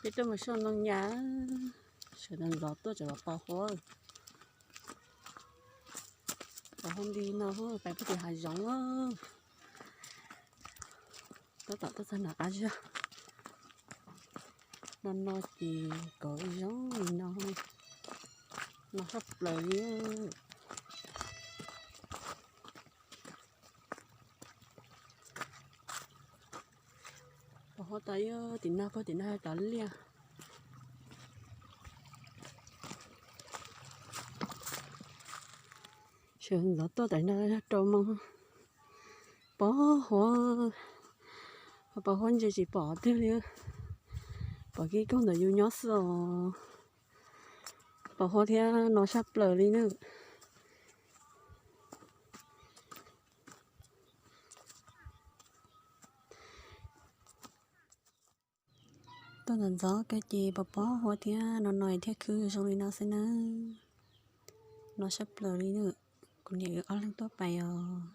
Peb tuaj mus soj ntoo yas, sawv ntxov ntxov tuaj tseem pos huab. Pos huab nti no pais puag tim hav zoov. Tab tom tuaj txog nram qab zog. No no ces kaum zoo li no, no sab plaws li. Pos huab tas ib tim no, puag tim no cov liaj. Sawv ntxov tuaj tas no rau moo pos huab, pos huab ntsia tsis pom twg li. Pom kev koog ntawm yus nyob xwb os. Pos huab thiab no sab plaws li na. Tuaj ntxov ntxov kawg ces pos pos huab thiab no no thiaj khwv zoo li no xwb na. No sab plaws li na. Kuv niam wb ob leeg tuaj pais os.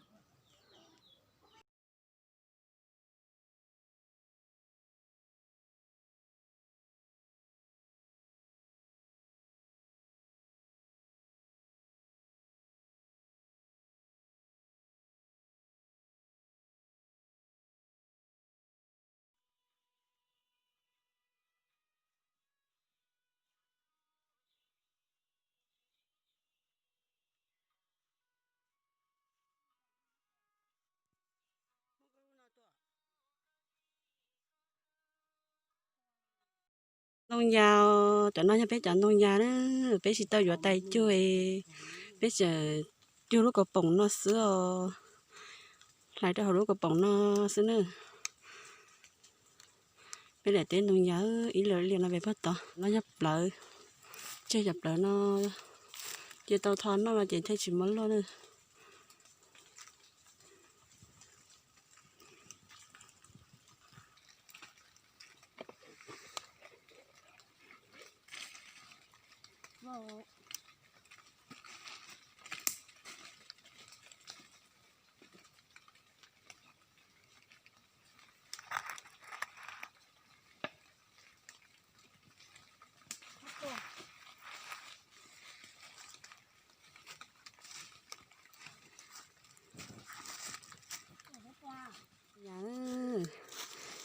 Ntoo yas, cov no yog peb cov ntoo yas na, peb tsis tau yuav tais cuag, peb tseem cuag lub kaus poom no xwb os, hlais rau hauv lub kaus poom no xwb na. Peb daim teb ntoo yas ib lwm liaj no pem puag tod no yog plawv, tseg cov plawv no cia tau tho noj no ces thiaj tsis muab luaj na.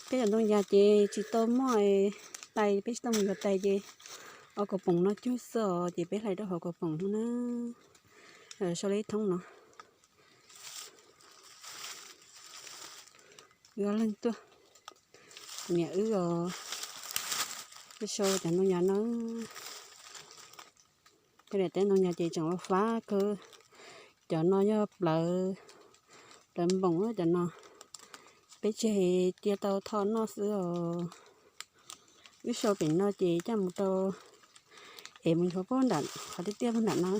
Peb cov ntoo yas ces tsis tau muaj tais, peb tsis tau mus yuav tais ces ob kaus poom no cug xwb os, ces peb hlais rau hauv kaus poom no na. Sau li ib thoob no. Wb ob leeg tuaj, niam wb os, wb sau cov ntoo yas no. Tej daim teb ntoo yas ces tseem ua fab kawg. Cov no yog plawv, plawv npoom cov no, peb tseg cia tau tho noj xwb os. Wb sau pem no ces coj mus rau, es mus nthuav puag nram qhov tiaj tiaj puag nram no,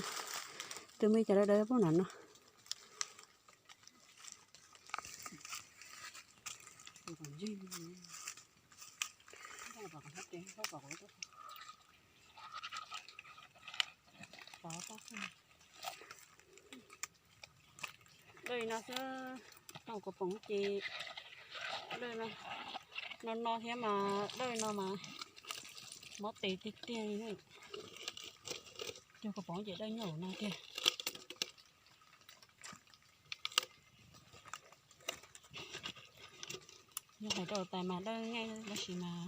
twb muaj ib co dawb dawb puag nram no. Dawj no xwb, tau kaus poom ces dawj no, no no thiab mas dawj no mas mob tes tiag tiag li. Cog kaus poom ces dawj nyob no tiag. Yog hais rau tais mas dawj nyaij tab sis mas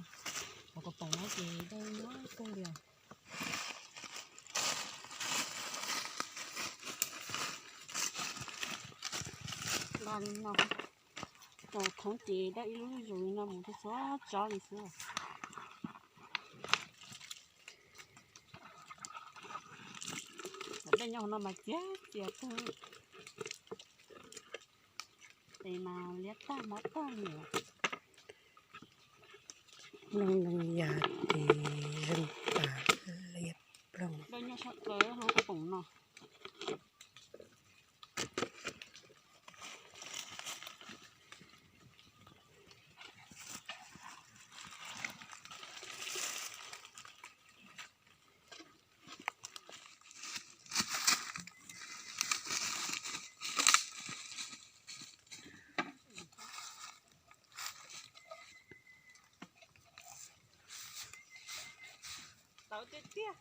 hauv kaus poom no ces dawj nyob kawg li os. Nqa li no, tau thoob ces dawj ib lub zuj zus li no mus txhua txhua tsob li xwb. Dawj nyob hauv no mas txias txias kawg. Tes mas liab tag mob tag li. Ntoo yas ces zoo tas liab ploog. Dawj nyob sab plaws hauv kaus poom no. Tiag tiag.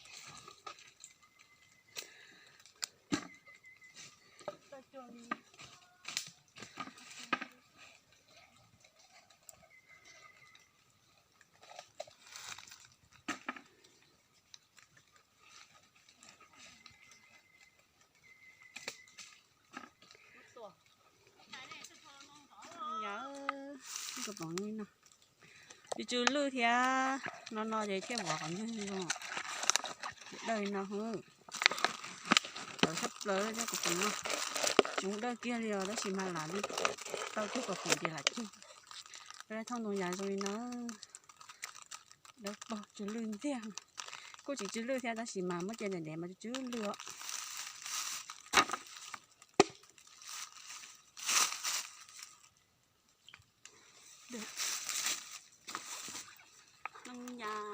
Yog, koj pom no, tsw tsw lwj thiab, no no ces thiaj vov qhov ncauj zoo. Dawj li no, tawv tshaj plaws cov kaus poom no. Tsis muaj dawj kiag li os, tab sis mas lam li tau cug kaus poom ces lam cug. Peb thauj ntoo yas zoo li no, dawb paug tsw lwj ntxiag. Kuj tsis tsw lwj thiab tab sis mas muab cia ntev ntev mas tsw tsw lwj os. Ntoo yas.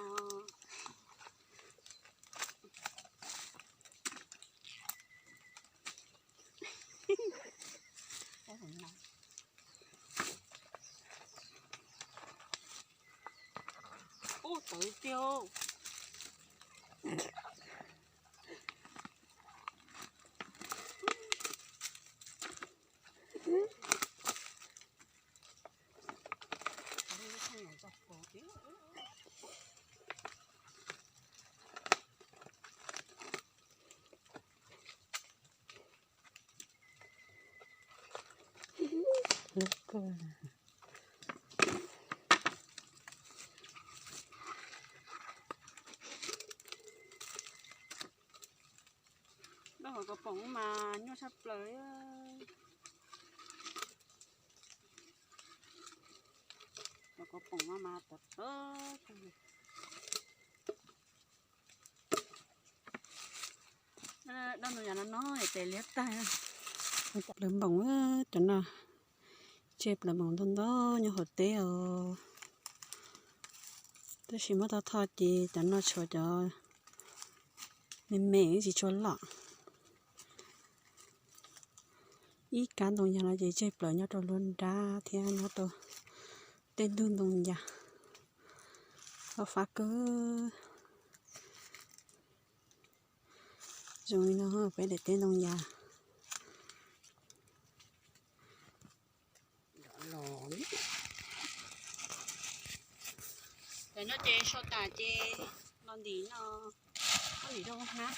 Ub, tawv tiag. Dawj hauv kaus poom mas nyuaj tshaj plaws. Cov kaus poom no mas tawv tawv kawg li. Dawj ntoo yas no no tes liab tag. Plaws npoos, cov no tseg plaws npoos ntau ntau nyob hauv teb os. Tab sis muab tau thoj ces cov no tshuav cov me me tsis tshua loj. Ib kab ntoo yas no ces tseg plaws nyob rau luag nrab thiab nyob rau tej ntug ntoo yas. Fab fab kawg. Zoo li no peb daim teb ntoo yas. Tam no ces sau tas ces no ntim no, no ntim rau hnab.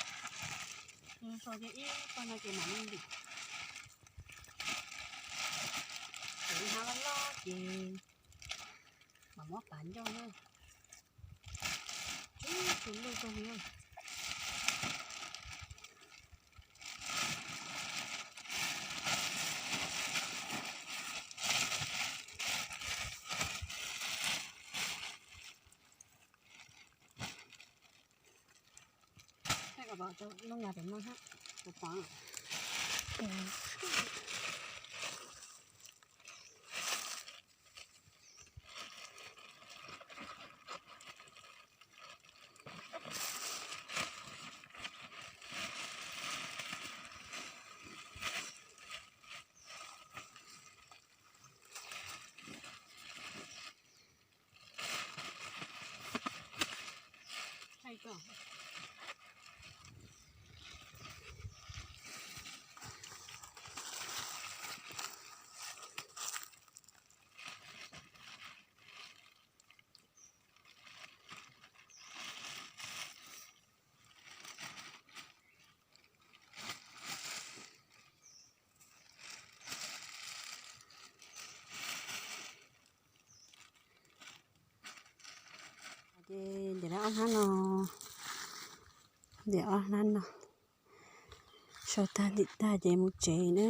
Sau ces ib pawg no ces mam li ntim. Hnab loj loj ces mam muab pav ncauj na. Tsw tsw lwj kawg li. Ntoo yas pem no, pom. Ces ntim ob hnab no, ntim ob hnab no, sau tag ntim tag ces mus tsev na.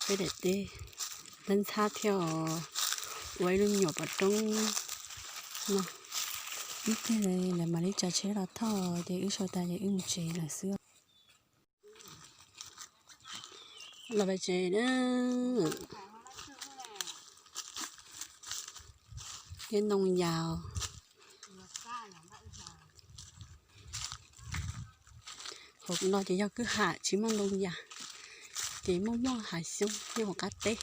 Peb daim teb ntxhab ntxhab thiab os, ua ib lub me nyuam pom roob no. Ib pliag lawv mam li tsav tsheb los thauj ces wb sau tas ces wb mus tsev lawm xwb. Los pem tsev na. Teb ntoo yas. Hauv no ces yog kwj ha tsis muaj ntoo yas, ces muaj muaj hav xyoob nyob hauv qab teb.